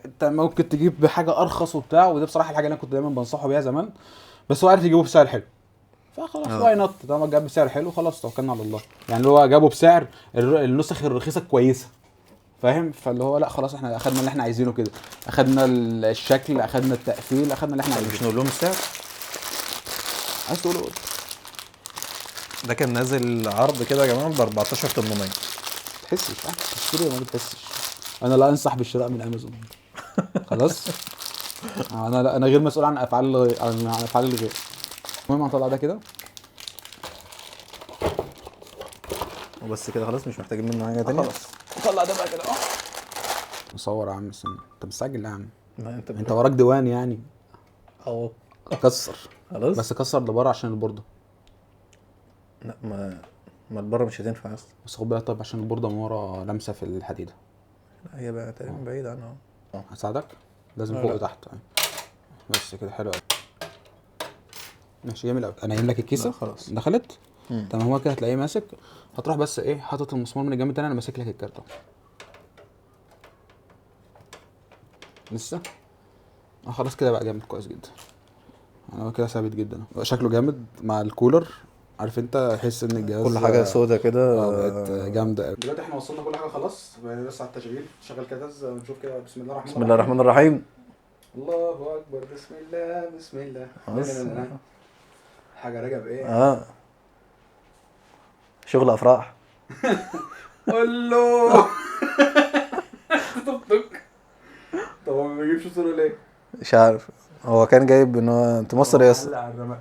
انت ممكن تجيب حاجة ارخص وبتاع، وده بصراحة الحاجة اللي انا كنت دايما بنصحه بيها زمان، بس هو عارف يجيبه بسعر حلو فخلاص why not. طالما جاب بسعر حلو خلاص توكلنا على الله. يعني هو جابه بسعر النسخ الرخيصة الكويسة فاهم، فاللي هو لا خلاص احنا اخدنا اللي احنا عايزينه كده، اخدنا الشكل، اخدنا التقفيل، اخدنا اللي احنا عايزينه. مش نقول لهم السعر؟ عايز تقوله؟ ده كان نازل عرض كده يا جماعة ب 14800. تحسش تشتري ولا ما بتحسش؟ انا لا انصح بالشراء من امازون خلاص. انا لا، انا غير مسؤول عن افعال عن افعال الغير. المهم هنطلع ده كده وبس كده خلاص، مش محتاجين منه حاجة ثانية خلاص. طلع ده بقى كده. مصور يا عم. استنى انت مستعجل يا عم؟ انت وراك ديوان يعني. اهو كسر خلاص، بس كسر لبره عشان البورده. لا ما البرة مش هتنفع اصلا. بس خد بالك، طيب عشان البورده من ورا لمسه في الحديدة. لا هي بقى تقريبا بعيد عنها. هساعدك، لازم فوق وتحت بس كده. حلو قوي، ماشي جميل قوي. انا قايم لك الكيسة خلاص دخلت. تمام، هو كده هتلاقيه ماسك. هتروح بس ايه حاطط المسمار من الجنب التاني. انا ماسك لك الكارت اهو لسه. خلاص كده بقى جامد كويس جدا. انا كده ثابت جدا، شكله جامد مع الكولر. عارف انت تحس ان الجهاز كل حاجة سودا كده، بقت جامدة قوي. دلوقتي احنا وصلنا كل حاجة خلاص، بقينا بس على التشغيل. شغل كده ونشوف كده. بسم الله الرحمن بسم الله الرحمن الرحيم. الله اكبر. بسم الله بسم الله. حاجة رجب ايه؟ شغل افراح. قول له توك. طب هو ما بيجيبش صوره ليه؟ مش عارف، هو كان جايب ان هو انت مصر يا اسطى. لا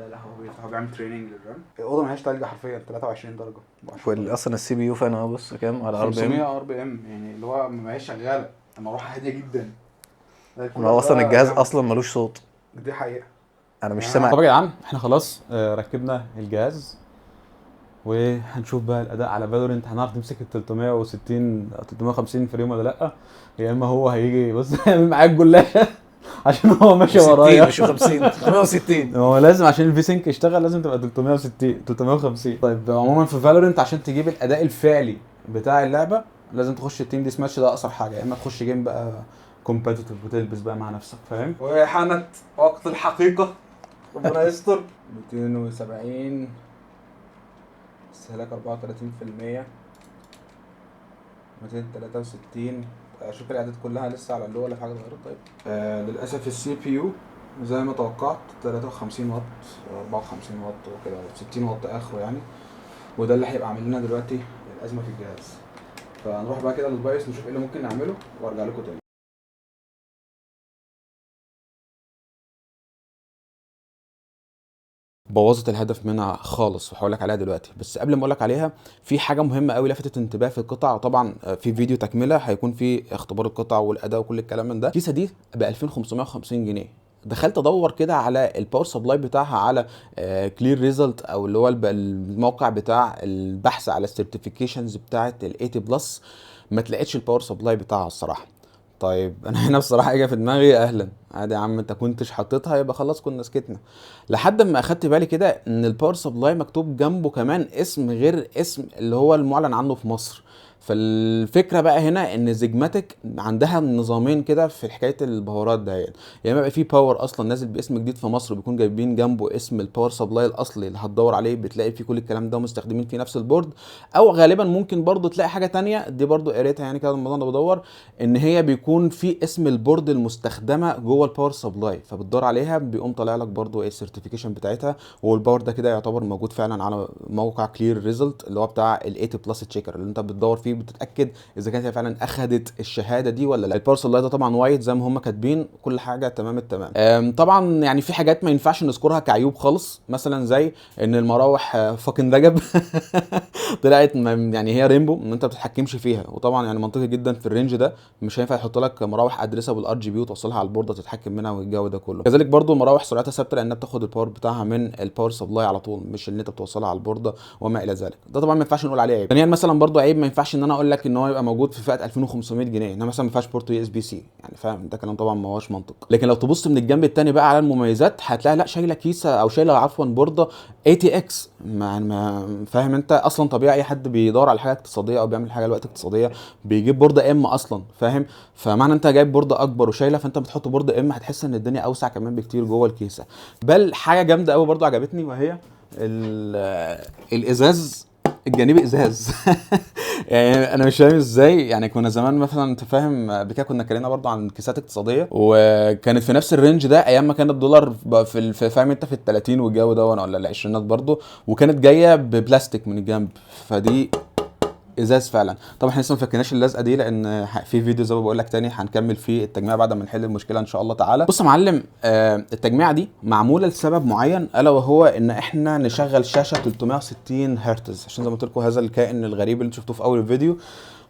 لا، هو بيعمل training لل RAM. الاوضة ما هياش تلج حرفيا، 23 درجه. اصلا ال CPU fan اهو، بص كام على RPM، 500 RPM، يعني اللي هو ما هياش شغالة، المروحة هادية جدا. هو اصلا الجهاز اصلا ملوش صوت، دي حقيقة، انا مش سامع. طب يا جدعان احنا خلاص ركبنا الجهاز، وهنشوف بقى الاداء على Valorant. هنعرف نمسك ال 360 350 frame ولا لا؟ يا اما هو هيجي بص يعمل معايا الجلاشه عشان هو ماشي ورايا. مش 50 360، هو لازم عشان ال V-Sync يشتغل لازم تبقى 360 350. طيب عموما في Valorant عشان تجيب الاداء الفعلي بتاع اللعبة لازم تخش ال team deathmatch، ده اقصر حاجة، يا اما تخش game بقى competitive وتلبس بقى مع نفسك، فاهم؟ وحانت وقت الحقيقة، ربنا يستر. 270 استهلاك 34%، 263. اشوف الاعداد كلها لسه على اللي هو ولا في حاجة اتغيرت؟ طيب للاسف ال CPU زي ما توقعت 53 واط 54 واط وكده، 60 واط اخره يعني، وده اللي هيبقى عامل لنا دلوقتي الازمة في الجهاز. فنروح بقى كده لل BIOS نشوف ايه اللي ممكن نعمله وارجع لكم تاني. بوظت الهدف منها خالص وهقول لك عليها دلوقتي، بس قبل ما اقول لك عليها في حاجة مهمة قوي لفتت انتباه في القطع، وطبعا في فيديو تكمله هيكون في اختبار القطع والاداء وكل الكلام من ده. الكيسة دي ب 2550 جنيه. دخلت ادور كده على ال power supply بتاعها على CLEAResult، او اللي هو الموقع بتاع البحث على ال certifications بتاعه ال 80 Plus، ما تلاقيتش ال power supply بتاعها الصراحة. طيب انا هنا بصراحة اجى في دماغي اهلا عادي يا عم، انت كنتش حاططها يبقى خلاص كنا سكتنا، لحد ما اخدت بالي كده ان ال power supply مكتوب جنبه كمان اسم غير اسم اللي هو المعلن عنه في مصر. فالفكرة بقى هنا ان Xigmatek عندها نظامين كده في حكاية الباورات ده، يعني يا اما بقى في power اصلا نازل باسم جديد في مصر وبيكون جايبين جنبه اسم ال power supply الاصلي اللي هتدور عليه بتلاقي فيه كل الكلام ده ومستخدمين فيه نفس ال board، او غالبا ممكن برضو تلاقي حاجة تانية دي برضو قريتها يعني كده لما انا بدور، ان هي بيكون في اسم ال board المستخدمة جوه ال power supply، فبتدور عليها بيقوم طالع لك برضو ايه ال certification بتاعتها، وال power ده كده يعتبر موجود فعلا على موقع CLEAResult اللي هو بتاع ال 80 Plus checker اللي انت بتدور فيه بتتاكد اذا كانت هي فعلا اخذت الشهادة دي ولا لا. ال power supply ده طبعا white زي ما هم كاتبين، كل حاجة تمام التمام. طبعا يعني في حاجات ما ينفعش نذكرها كعيوب خالص، مثلا زي ان المراوح fucking رجب طلعت يعني هي rainbow ان انت ما بتتحكمش فيها، وطبعا يعني منطقي جدا في ال range ده مش هينفع يحط لك مراوح addressable RGB وتوصلها على البورده تتحكم منها والجو ده كله. كذلك برضو المراوح سرعتها ثابتة لانها بتاخد ال power بتاعها من ال power supply على طول، مش اللي انت بتوصلها على البورده وما الى ذلك. ده طبعا ما ينفعش نقول عليه عيب. ثانيا مثلا برضو عيب ما ينفعش ان انا اقول لك ان هو يبقى موجود في فئة 2500 جنيه، انها مثلا ما فيهاش port USB-C، يعني فاهم ده كلام طبعا ما هوش منطق. لكن لو تبص من الجنب الثاني بقى على المميزات هتلاقي لا شايله كيسه او شايله عفوا بورده ATX، ما فاهم انت اصلا طبيعي اي حد بيدور على حاجة اقتصادية او بيعمل حاجة لوقت اقتصادية بيجيب بورده M اصلا، فاهم؟ فمعنى انت جايب بورده اكبر وشايله، فانت بتحط بورده M هتحس ان الدنيا اوسع كمان بكتير جوه الكيسة. بل حاجة جامدة قوي برضو عجبتني وهي الازاز الجانبي ازاز يعني انا مش فاهم ازاي، يعني كنا زمان مثلا انت فاهم قبل كده كنا اتكلمنا برضو عن كيسات اقتصادية وكانت في نفس ال range ده ايام ما كان الدولار في فاهم انت في ال 30 والجو ده ولا العشرينات برضو، وكانت جاية ببلاستيك من الجنب، فدي ازاز فعلا. طبعا احنا لسه ما فكناش اللزقه دي لان في فيديو زي ما بقول لك تاني هنكمل فيه التجميع بعد ما نحل المشكلة ان شاء الله تعالى. بص يا معلم، التجميعه دي معمولة لسبب معين، الا وهو ان احنا نشغل شاشة 360 هرتز، عشان زي ما قلت لكم هذا الكائن الغريب اللي انتوا شفتوه في اول الفيديو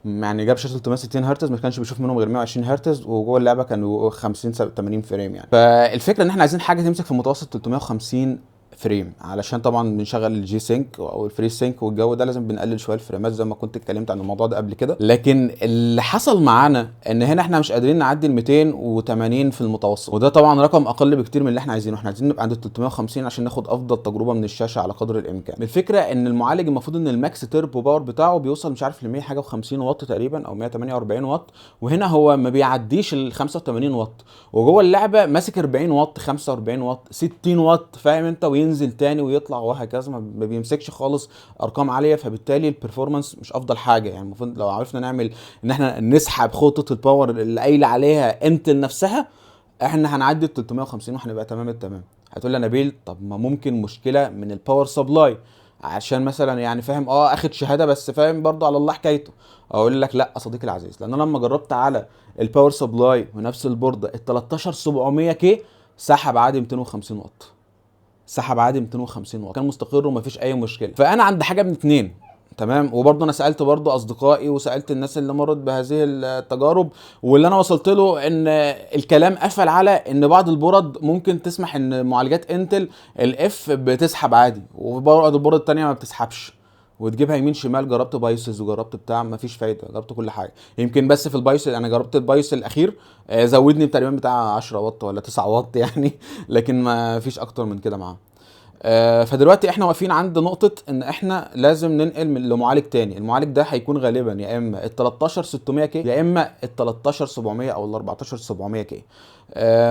يعني جاب شاشة 360 هرتز ما كانش بيشوف منهم غير 120 هرتز، وجوه اللعبة كانوا 50 80 frame يعني. فالفكرة ان احنا عايزين حاجة تمسك في متوسط 350 frame، علشان طبعا بنشغل ال G-Sync او ال FreeSync والجو ده لازم بنقلل شوية الفريمات زي ما كنت اتكلمت عن الموضوع ده قبل كده. لكن اللي حصل معانا ان هنا احنا مش قادرين نعدي ال 280 في المتوسط، وده طبعا رقم اقل بكتير من اللي احنا عايزينه. احنا عايزين نبقى عند 350 عشان ناخد افضل تجربه من الشاشة على قدر الامكان. الفكرة ان المعالج المفروض ان ال max turbo power بتاعه بيوصل مش عارف ل 100 حاجة و50 واط تقريبا او 148 واط، وهنا هو ما بيعديش ال 85 واط، وجوه اللعبة ماسك 40 واط 45 واط 60 واط، فاهم انت، وينزل تاني ويطلع وهكذا، ما بيمسكش خالص ارقام عالية، فبالتالي ال performance مش افضل حاجة. يعني المفروض لو عرفنا نعمل ان احنا نسحب خطه ال power اللي قايله عليها انتل نفسها احنا هنعدي ال 350 وهنبقى تمام التمام. هتقول لي يا نبيل طب ما ممكن مشكلة من ال power supply. عشان مثلا يعني فاهم اخد شهادة بس فاهم برضه على الله حكايته. اقول لك لا صديقي العزيز، لان انا لما جربت على ال power supply ونفس البورده ال 13700 K سحب عادي 250 واط، سحب عادي 250 واط، كان مستقر ومفيش اي مشكلة. فانا عند حاجة من اتنين، تمام. وبرضه انا سالت برضه اصدقائي وسالت الناس اللي مرت بهذه التجارب، واللي انا وصلت له ان الكلام قفل على ان بعض البورد ممكن تسمح ان معالجات انتل ال F بتسحب عادي، وبعض البورد التانية ما بتسحبش، وتجيبها يمين شمال. جربت BIOSes وجربت بتاع، مفيش فايده، جربت كل حاجة. يمكن بس في ال BIOS، انا جربت ال BIOS الاخير زودني تقريبا بتاع 10 واط ولا 9 واط يعني، لكن ما فيش اكتر من كده معاه. فدلوقتي احنا واقفين عند نقطة ان احنا لازم ننقل من لمعالج تاني. المعالج ده هيكون غالبا يا اما ال 13600 K يا اما ال 13700 او ال 14700 K.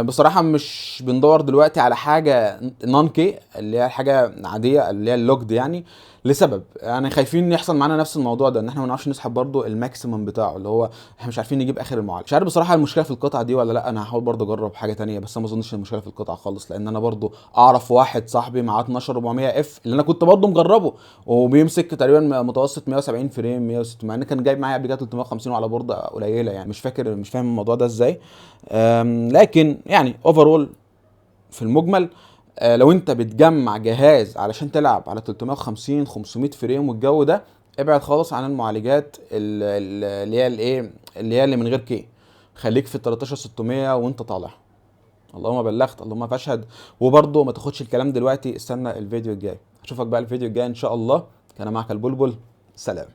بصراحة مش بندور دلوقتي على حاجة non K اللي هي حاجة عادية اللي هي ال locked يعني، لسبب يعني خايفين يحصل معانا نفس الموضوع ده، ان احنا ما نعرفش نسحب برضو ال maximum بتاعه اللي هو احنا مش عارفين نجيب اخر المعالج. مش عارف بصراحة المشكلة في القطعة دي ولا لا، انا هحاول برضو اجرب حاجة تانية، بس انا ما اظنش المشكلة في القطعة خالص، لان انا برضو اعرف واحد صاحبي معاه 12400 F اللي انا كنت برضو مجربه، وبيمسك تقريبا متوسط 170 frame 160، مع ان كان جايب معايا قبل كده 350 وعلى بورده قليله يعني، مش فاكر مش فاهم الموضوع ده ازاي. لكن يعني overall في المجمل، لو انت بتجمع جهاز علشان تلعب على 350 500 frame والجو ده، ابعد خالص عن المعالجات اللي هي الايه اللي هي اللي من غير K، خليك في 13600 وانت طالع. اللهم بلغت اللهم فاشهد. وبرضه ما تاخدش الكلام دلوقتي، استنى الفيديو الجاي. اشوفك بقى الفيديو الجاي ان شاء الله. كان معك البلبل، سلام.